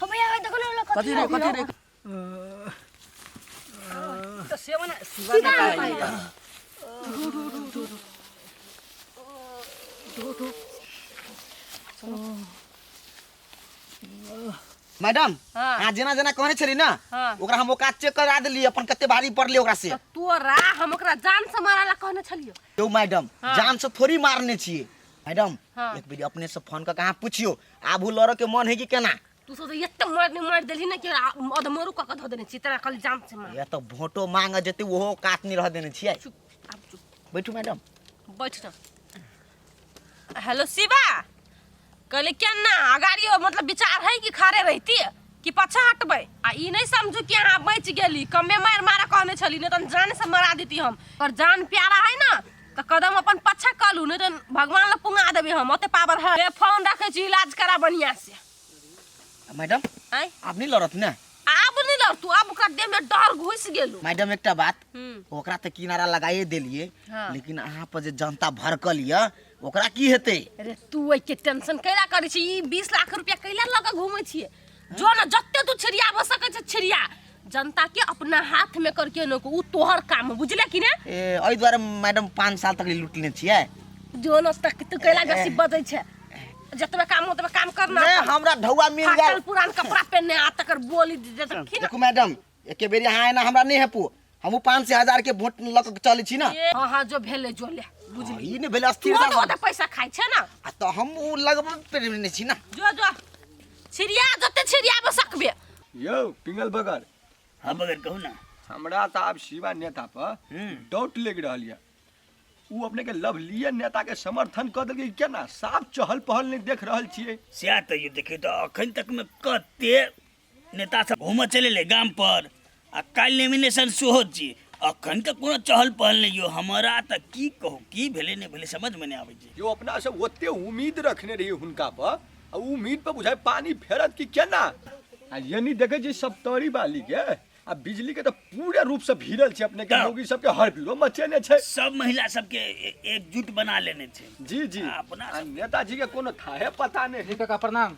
भैया देखो ना लोग कथी रे कथी रे तो सेवन शिवा नेता है मैडम हाँ। अहाँ जेना जेना कहने छली ना हाँ। ओकरा हम औकात चेक करा देली अपन कते भारी पड़ले ओकरा से तो तोरा हम ओकरा जान से मारा ला कहने छलियो यौ मैडम हाँ। जान से थोड़ी मारने छियै मैडम हाँ। एक बेरी अपने से फोन कऽ के अहाँ पुछियो आबू लड़ऽ के मन है कि केना तू सब एते मारने मार देलही ना कि अधमरू कऽ के धऽ देने छी तोरा कहली जान से मार या तऽ भोटो मांगऽ जेतै ओहो औकात नहीं रह देने छियै चुप आब चुप बैठू मैडम बैठ ना हेलो शिवा कहले केना अगाड़ी मतलब विचार है कि खड़े रहती कि पाछा हटबै आ ई नहीं समझू कि अहाँ बचि गेली कमे मारि मारा कहने छली नहीं तऽ जान से मरा देती हम पर जान प्यारा है ना तऽ कदम अपन पाछा कलू नहीं तऽ भगवान लग पुंगा देबै हम ओते पावर है ए, फोन रखै छी इलाज करा बढ़िया से मैडम आँय आब नहीं लड़त ने आब नहीं लड़तू आब ओकरा देह में डर घुसि गेलू मैडम एकटा बात हम्म ओकरा तऽ किनारा लगाए देलियै हाँ। लेकिन अहाँ पर जे जनता भड़कल यऽ ओकरा की हेतै अरे तू एहिके टेंशन कैला करै छी ई 20 लाख रुपया कैला लऽ कऽ घूमै छियै जो ने जते तू छिड़ियाबऽ सकै छै छिड़िया जनता के अपना हाथ में करके ने उ तोहर काम है, बुझले कि ने ए एहि दुआरे मैडम 5 साल तक लुटने छियै जो न तक तू कैला बेसी बजै छै जतबे काम ओतबे काम करना नहीं हमरा ढौआ मिल फाटल गेल पुरान कपड़ा पहनने आ तकर बोली देखी ना देखू मैडम एके बेरी अहाँ एना हमरा नहीं हेपू हमहूँ पाँच सए हजार के वोट लऽ कऽ चलै छी ना हाँ हाँ जो भेलै जो ले बुझली ई नहि भेलै अस्थिर तू ओते पैसा खाइ छै ना आ तऽ हम ओ लगबे पे नहि छी ना जो जो छिड़िया जते छिड़ियाबऽ सकबे यौ पिंगल बगर हाँ बगर कहू ना हमरा तऽ आब शिवा नेता पर डाउट लागि रहल यऽ उ अपने के लवलीय नेता के समर्थन कऽ देलकै केना साफ चहल पहल नहि देख रहल छियै सएह तऽ यौ देखियौ तऽ अखन तक मे कते नेता सब घूमऽ चलि एलै गाम पर आ काल्हि नॉमिनेशन सेहो छी अखन तक कोनो चहल पहल नहि यौ हमरा तऽ की कहू की भेलै नहि भेलै समझमे नहि आबै छै यौ अपना सब ओते उम्मीद रखने रहियै हुनका पर आ उ उम्मीद पर बुझाय पानी फेरत कि केना आ यानी देखै छी सप्तरी वाली के आ बिजली के तऽ पूरे रूप से भीड़ल छै अपने के तऽ। मौगी सबके हर बीरो मचेने छै सब महिला सबके एकजुट बना लेने छै जी जी आ अपना आ नेताजी के कोनो थाहे पता नहि जी काका प्रणाम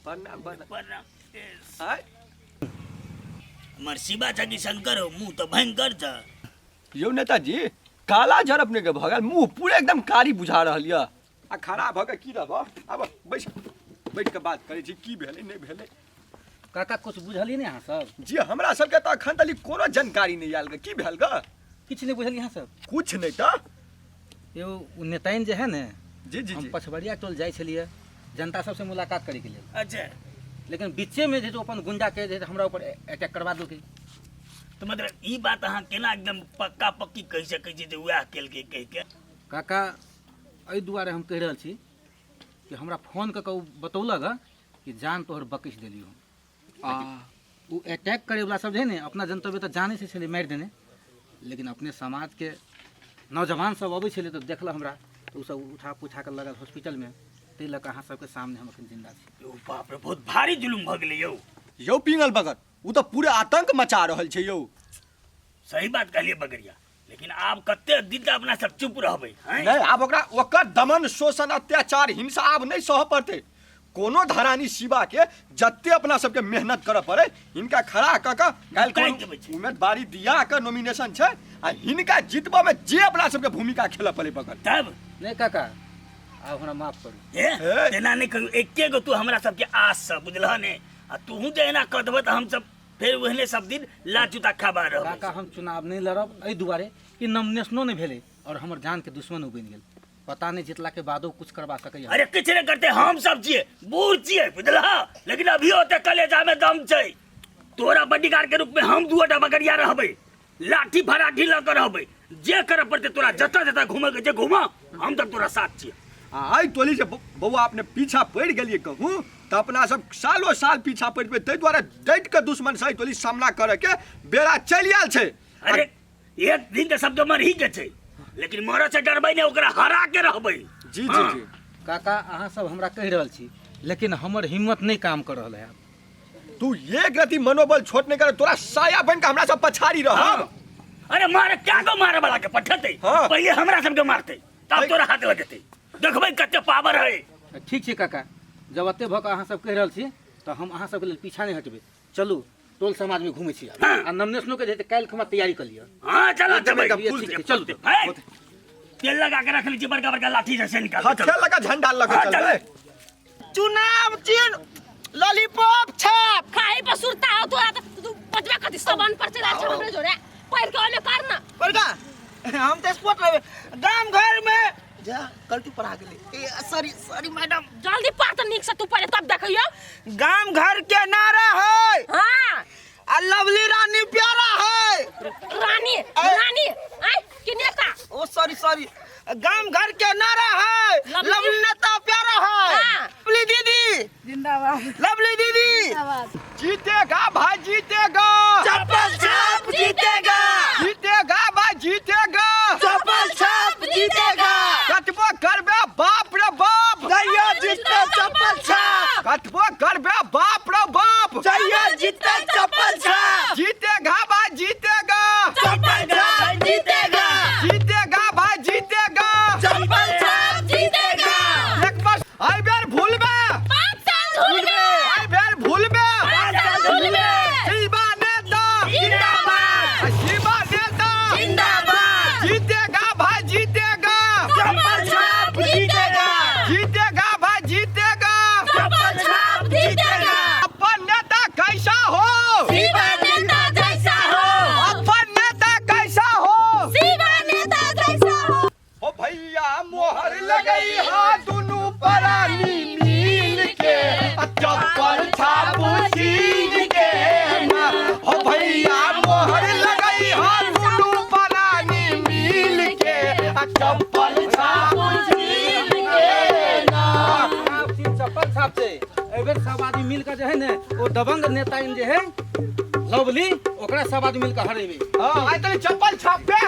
प्रणाम प्रणाम प्रणाम। आय हमर शिवा छकी शंकर हो मुंह तऽ भयंकर छ यौ नेताजी काला जर अपने के भऽ गेल मुंह पूरे एकदम कारी बुझा रहल यऽ आ खड़ा भऽ के की रहब आब बैस बैठ के बात करै छी की भेलै नहि भेलै काका कुछ बुझलियै नहि अहाँ सब जी हमरा सबके तऽ अखन तक कोनो जानकारी नहि आयल गे की भेल गे किछु नहि बुझलियै अहाँ सब कुछ नहि तऽ यौ ओ नेताइन जे है ने जी जी हम जी पछबरिया टोल जाइ छलियै जनता सबसँ मुलाकात करैके लेल अच्छा लेकिन बीचेमे जे छै ओ अपन गुंडाके जे छै हमरा ऊपर अटैक करवा देलकै तऽ मतलब ई बात अहाँ केना एकदम पक्का पक्की कहि सकै छी जे उएह केलकै कहि के काका एहि दुआरे हम कहि रहल छी कि हमरा फोन कऽ कऽ ओ बतौलक हँ कि जान तोहर बकसि देलियौ आ ओ अटैक करैवला सब जे है ने अपना जनतव्य तऽ जानै से छलै मारि देने लेकिन अपने समाजके नौजवान सब अबै छलै तऽ देखलक हमरा तऽ ओ सब उठा पुठा कऽ लगल हॉस्पिटलमे ताहि लऽ कऽ अहाँ सबके सामने हम एखन जिन्दा छी यौ बाप रे बहुत भारी जुलुम भऽ गेलै यौ यौ पिंगल बगत ओ तऽ पूरे आतंक मचा रहल छै यौ सही बात कहलियै बगरिया लेकिन आब कते दिन तक अपना सब चुप रहबै हैं? नहि आब ओकरा ओकर दमन शोषण अत्याचार हिंसा आब नहि सहऽ पड़तै कोनो धरानी शिवा के जते अपना सबके मेहनत करऽ पड़े हिनका खड़ा कऽ कऽ काल्हि काटि कोनो देबै छै। उम्मीदवारी दिया कऽ नॉमिनेशन छै आ हिनका जीतबऽ मे जे अपना सबके भूमिका खेलऽ पड़े बगल तब नहि काका आब हमरा माफ करू हे हे। तेना नहि करू एके गो तू हमरा सबके आस छ बुझलह ने आ तूहू जे एना कऽ देबह तऽ हमसब फेर ओहने सब दिन लात जूता खाबा रहबै काका हम चुनाव नहि लड़ब एहि दुआरे कि नॉमिनेशनो नहि भेलै आओर हमर जानके दुश्मन ओ बनि गेल पता नहि जितलाके बादो कुछ करबा सकैए अरे किछु नहि करते हम सब छियै बूढ़ छियै बुझलह लेकिन अभियो ओते कलेजा में दम छै तोरा बॉडीगार्ड के रूप में हम दूटा बगरिया रहबै लाठी फराठी लऽ कऽ रहबै जे करऽ पड़तै तोरा जतऽ जतऽ घूमऽ के छै घूमऽ हम तऽ तोरा साथ छियै आ एहि टोली से बौआ अपने पीछा पड़ि गेलियै कहूँ तऽ अपना सब सालो साल पीछा पड़ि जेबै ताहि दुआरे डटि कऽ दुश्मन से एहि टोली सामना करऽ के बेरा चलि आयल छै अरे एक दिन तऽ सबके मरही के छै लेकिन मरऽ से डरबै नहि ओकरा हरा के रहबै जी जी हाँ। जी काका अहाँ सब हमरा कहि रहल छी लेकिन हमर हिम्मत नहि काम कऽ रहल है आब। तू एक रति मनोबल छोट नहीं कर तोरा साया बन के हमरा सब पछाड़ी रह हाँ। अरे मारे क्या को मारे वाला के पठेतै हाँ। पहिले हमरा सबके मारतै तब तोरा हाथ लगेतै देखबै कते पावर है ठीक छै काका जब एते भऽ कऽ अहाँ सब कहि रहल छी तऽ हम अहाँ सबके लेल पीछा नहि हटबै चलू टोल समाज में घूमै छी हाँ। आ नमनेशनो के जे काल्हि हमरा तैयारी कऽ लिअ हाँ चलो चलो एकदम ठीक छै, चलू है तेल लगा के रख लीजिए बड़का बड़का लाठी जैसे निकाल के, हथियार चलो। लगा झंडा लगा हाँ, चल चल। चुनाव चिन्ह लॉलीपॉप छाप खाई पर सुरता हो तोरा त तू बजबा कथी सबन पर चला छ हमरे जोड़े पैर के ओने कर ना बड़का हम तऽ स्पोर्ट रहबै गाम घर में जा गलती पर आ गेलै ए सॉरी सॉरी मैडम जल्दी पढ़ त नीक से तू पढ़े तब देखियो गाम घर के नारा है हां आ लवली रानी प्यारा है रानी रानी आय के नेता ओ सॉरी सॉरी गाम घर के नारा है लवली- लवली नेता प्यारा है हाँ। लवली दीदी जिंदाबाद लवली दीदी जिंदाबाद जीतेगा भाई जीतेगा चप्पल छाप जीतेगा जीतेगा भाई जीतेगा चप्पल छाप जीतेगा कतबो करबे बाप रे बाप जइयो जीते चप्पल छाप कतबो करबे बाप रे बाप जइयो जीते चप्पल छाप जीतेगा भाई जीतेगा चप्पल छाप जीतेगा जीतेगा भाई जीतेगा चप्पल छाप जीतेगा एक बार आई बेर भूलबे पाँच साल झूलबे आई बेर भूलबे पाँच साल झूलबे शिवा नेता जिंदाबाद शिवा नेता जिंदाबाद जीतेगा भाई जीतेगा चप्पल छाप जीतेगा जीतेगा भाई जीतेगा चप्पल छाप जीतेगा अपन नेता कैसा हो शिवा नेता जैसा हो अपन नेता कैसा हो शिवा नेता जैसा हो ओ भैया मोहर लगई हा दुनू परानी मिल के आ चप्पल छापू छीन के ना हो भैया मोहर लगई हा दुनू परानी मिल के आ चप्पल छापू छीन के ना छाप छी, चप्पल छाप छै एहि बेर सब आदमी मिल कऽ जे है ने ओ दबंग नेता जे है लवली ओकरा सब आदमी मिल कऽ हरेबै हाँ, आइ तनी चप्पल छाप बे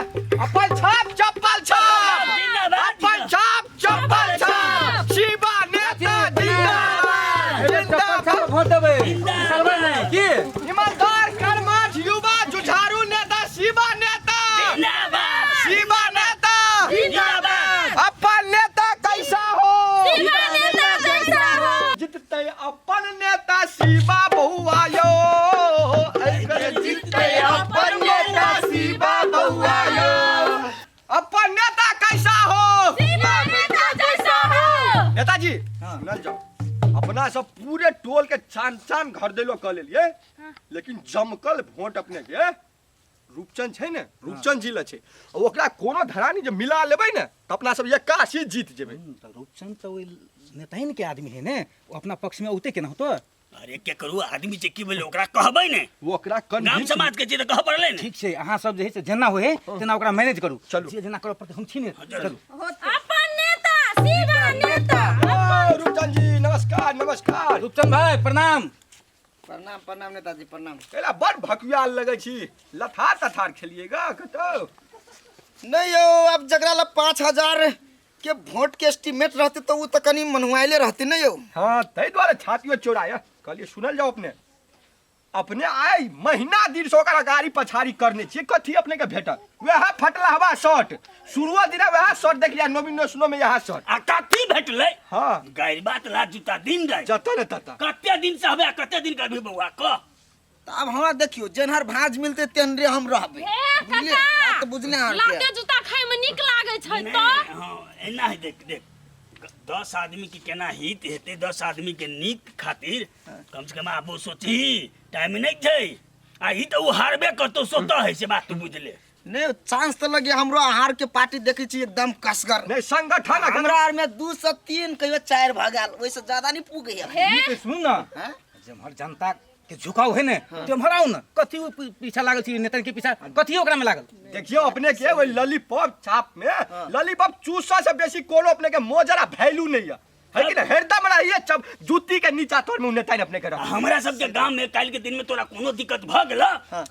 अपन छाप चप्पल छाप जिंदाबाद अपन छाप चप्पल छाप शिवा नेता जिंदाबाद एहि बेर चप्पल छाप वोट देबै बिसरबै नहि की ईमानदार कर्मठ युवा जुझारू नेता शिवा नेता जिंदाबाद शिवा नेता जिंदाबाद अपन नेता कैसा हो शिवा नेता जैसा हो जीतते अपन नेता शिवा बहुआ यो एहि बेर जीतते अपन नेता शिवा बहुआ यो अपन नेता कैसा हो शिवा नेता जैसा हो नेताजी सुनल जाओ अपना सब पूरे टोल के चान चान घर देलो कह लेलिए लेकिन जमकल वोट अपने के रूपचंद छै ने रूपचंद जी ल छै आ ओकरा कोनो धरानी जे मिला लेबै ने तऽ अपना सब 81 जीत जेबै तऽ रूपचंद तऽ ओहि नेताइन के आदमी है ने ओ अपना पक्ष में औते केना होतो अरे केकरो आदमी छै की भेलै ओकरा कहबै ने ओकरा गाम कन्विंस समाज के छै तऽ कहऽ पड़लै ने ठीक छै अहाँ सब जे है से जेना होए तेना ओकरा मैनेज करू चलू। जे जेना करऽ पड़तै हम छी ने चलू अपन नेता शिवा नेता ओ, रूपचंद जी नमस्कार नमस्कार रूपचंद भाई प्रणाम प्रणाम प्रणाम नेताजी प्रणाम एला बड़ भकुआल लगै छी लथार तथार खेलिएगा कतौ नहीं यौ अब जकरा ला 5000 के वोट के एस्टीमेट रहते तो उ तो कनी मनुआइले रहते नहीं यौ हाँ ताहि दुआरे छातियो चौड़ाय कहलिए सुनल जाओ अपने अपने आइ महीना दिन से ओकरा गाड़ी पछाड़ी करने छियै कथी अपने के भेटल वएह फटला हवा शर्ट शुरुआ दिना वएह शर्ट देखलियै नोमिनेशनो में इएह शर्ट आ कथी भेटलै हाँ गारि बात ला जूता दिन राति जतऽ ने ततऽ कते दिन से हबे कते दिन करबी बौआ कह तऽ आब हमरा देखियौ जेनहर भाँज मिलतै तेहनरे हम रहबै हे बुझलियै काका बात तऽ बुझले अहाँके लाते जूता खाय में नीक लागे छै नहि, तऽ हाँ, एना है देख देख 10 आदमी के केना हित हेतै 10 आदमी के नीक खातिर कम से कम आबो सोचही टाइम नहीं छै आ ई तऽ उ हारबे करतौ सोतऽ है से बात तू बुझले नहीं चांस तऽ लगे हमरो हार के पार्टी देखै छी एकदम कसगर नहीं संगठन अखन हमरा आर में 2 से 3 कहियो 4 भऽ गेल ओहिसँ ज्यादा नहीं पुगैया हे ई तऽ सुनू ने हैं? जेम्हर जनता के झुकाव है ने तेम्हर आउ ने कथी ओ पीछा लागल छी नेता के पीछा कथी ओकरा में लागल देखियो अपने के ओहि लॉलीपॉप छाप में लॉलीपॉप चूसा से बेसी कोनो अपने के मोजरा वैल्यू नहीं है है कि ना हरदम रहिए चब जूती के नीचा तोर में नेता अपने के रख हमरा सबके गांव में काल्हि के दिन में तोरा कोनो दिक्कत भऽ गेल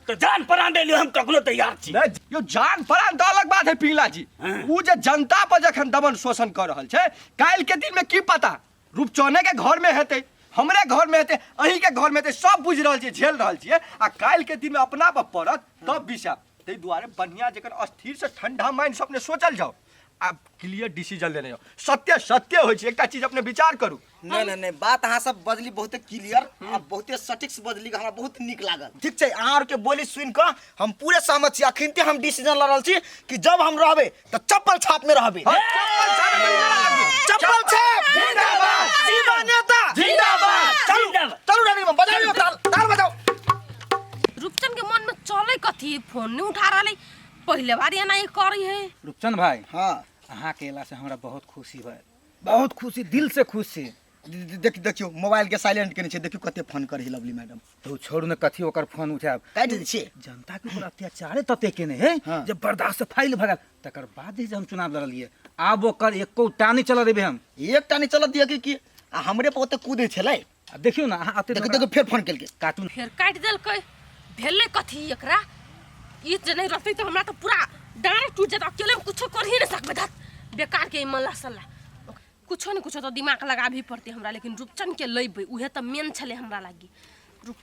तऽ जान प्राण दे लियो हम कखनो तैयार छी नहीं यो जान प्राण तऽ अलग बात है पिंगला जी हाँ। उ जे जनता पर जखन दमन शोषण कर रहल छै काल्हि के दिन में की पता रूपचने के घर में हेतै हमरे घर में हेतै, अहीं के घर में हेतै, सब बुझि रहल छियै, झेल रहल छियै। आ काल्हि के दिन में अपना पर पड़त तब बिसायब। ताहि दुआरे बढ़िया जकर स्थिर से ठंडा माइंड से अपने सोचल जाओ आ क्लियर डिसीजन लेने जाओ। सत्य सत्य होइ छै, एकटा चीज अपने विचार करू। नहीं नहीं नहीं, बात अहाँ सब बजली बहुते क्लियर आ बहुते सटीक से बजली, हमरा बहुत नीक लागल। ठीक छै, अहाँ आरके बोली सुनि कऽ हम पूरे सहमत छी। अखिनते हम डिसीजन लऽ रहल छी कि जब हम रहबै तऽ चप्पल छाप में रहबै। हाँ, चप्पल छाप में नारा लागू। चप्पल छाप जिंदाबाद। शिवा नेता जिंदाबाद। चलू जिंदाबाद। चलू रानी बजाओ ताल, ताल बजाओ। रूपचंद के मन में चले कथी, फोन नहीं उठा रहा, पहले बार एना ई करी है। रूपचंद भाई, हाँ, अहाँके अयला से हमरा बहुत खुशी भेल, बहुत खुशी, दिल से खुशी। देख देखियो मोबाइल के साइलेंट केने छै, देखियो कते फोन करही लवली मैडम। तो छोड़ू ने, कथी ओकर फोन उठायब, काटि दै छियै। जनता के ऊपर अत्याचारे तते केने है हाँ। जे बर्दाश्त से फाइल भऽ गेल। तकर बाद जे हम चुनाव लड़लियै, आब ओकर एको टा नहि चलऽ देबै हम। एकटा नहि चलत दिअ कि की आ हमरे पर ओते कूदै छलै। आ देखियौ ने अहाँ अते देखियौ देखियौ फेर फोन केलकै। काटू। फेर काटि देलकै। भेलै कथी एकरा? ई जे नहि रहतै तऽ हमरा तऽ पूरा डाँड़ टूटि जेतै, अकेले हम कुछो कर ही नहि सकबै। धत बेकार के ई मल्ला सल्ला, कुछो ने कुछो तऽ दिमाग लगाबही पड़तै हमरा, लेकिन रूपचन के लेबै उहे तऽ मेन छलै हमरा लागी। रुक।